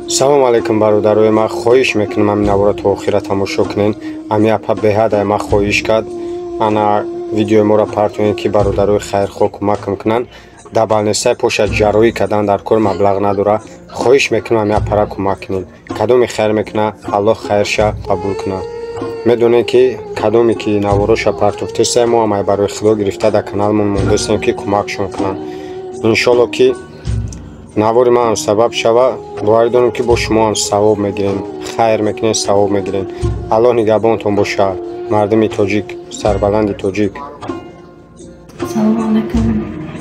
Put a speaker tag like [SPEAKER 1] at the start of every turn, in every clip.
[SPEAKER 1] Салом алейкум, бародарои ман. Хоҳиш мекунам, ҳамин навора то охира тамошо кунен. Ами апа беҳад ай ман хоҳиш кард, ана видеои моро партоен, ки бародарои хайрхоҳ кӯмакам кунанд. Дар балнесаи поша ҷарроҳӣ кардан дар кор маблағ надора. Хоҳиш мекунам, ҳами апара кӯмак кунед. Кадоме хайр мекуна, Аллоҳ хайрша қабул кунад. Медонем, ки кадоме ки навороша партофтесай, мо ҳам ай барои Худо гирифта дар каналмон мондастем, ки кӯмакшон кунанд. Иншолло, ки навори манам сабаб шава. Боварӣ дорем, ки бо шумо ҳам савоб мегирем, хайр мекунем, савоб мегирем. Аллоҳ нигаҳбонтон боша, мардуми тоҷик, сарбаланди тоҷик.
[SPEAKER 2] Салому алайкум,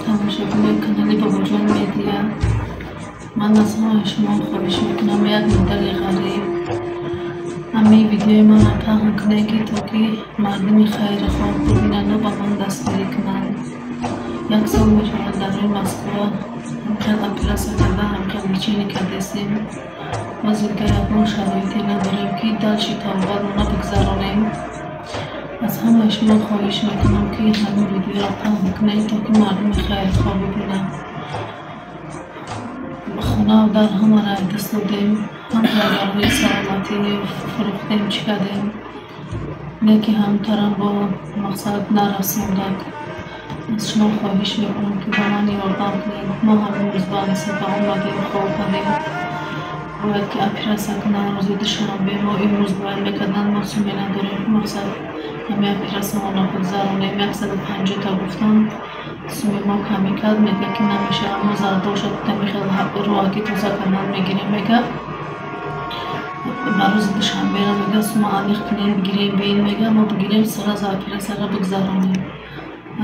[SPEAKER 2] тамошобинои канали Бобоҷон Медиа. Ман аз ҳамаи шумо хоҳиш мекунам, як модари ғариб, ҳамаи видеои маро паҳн кунед, ки то ки мардуми хайрхоҳ бибинанду ба ман дастгирӣ кунанд. Як сол мешавад, дар рӯи Москва ҳамхел оператсия карда, ҳамхел лечение кардастем. Ҳозир ягон шароите надорем, ки дальше табобатмона бигзаронем. Аз ҳамаи шумо хоҳиш мекунам, ки ҳамин видеоро паҳн кунед, то ки мардуми хайрхоҳ бибинанд. Хонау дар ҳамаро даст додем, ҳам барои саломатӣ фурӯхтем, чӣ кардем, не ки ҳамтарам бо мақсад нарасондак. Аз шумо хоҳиш мекунам, ки ба ман ёрдам кунед. Мо ҳамин рӯз ба Насиба омадем, хоб кардем. Бояд ки оператсия кунанд рӯзи душанбе. Мо имрӯз бояд мекарданд, мо суме надорем, мақсад ҳамин оператсияро бигзаронем. 150-та гуфтам, суми мо камӣ кард. Мега, ки намешавад, мо зардоша тамихел роҳаки тоза кардан мегирем. Мега, ба рӯзи душанбера, мега, сума аниқ кунем, бигирем, биин. Мега, мо бигирем, сразу оператсияро бигзаронем.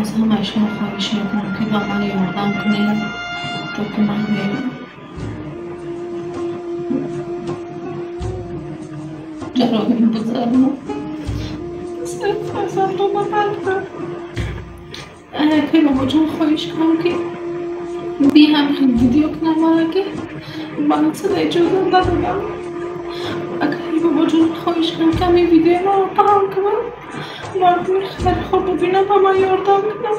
[SPEAKER 2] Аз ҳамаи шумо хоҳиш мекунам, ки ба ман ёрдам кунед, то ки ман ҷарроҳӣ бигзаронам. Фарзандома барбар. Акай бобоҷон, хоҳиш кунам, ки би ҳамхел видео кунам мара, ки ман сада иҷозат надодам. Акай бобоҷон, хоҳиш кунам, ки ҳамин видеои маро паҳн кунам, мардуми хайрхоҳ бибинам, ба ман ёрдам кунам.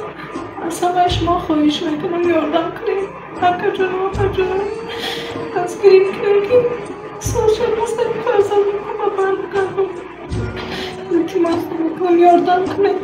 [SPEAKER 2] Аз ҳамаи шумо хоҳиш мекунам, ёрдам кунед. Акаҷону апаҷону, дастгирӣ кунед, ки солшанастани фарзандома бар бигардам. Илтимос мекунам, ёрдам кунед.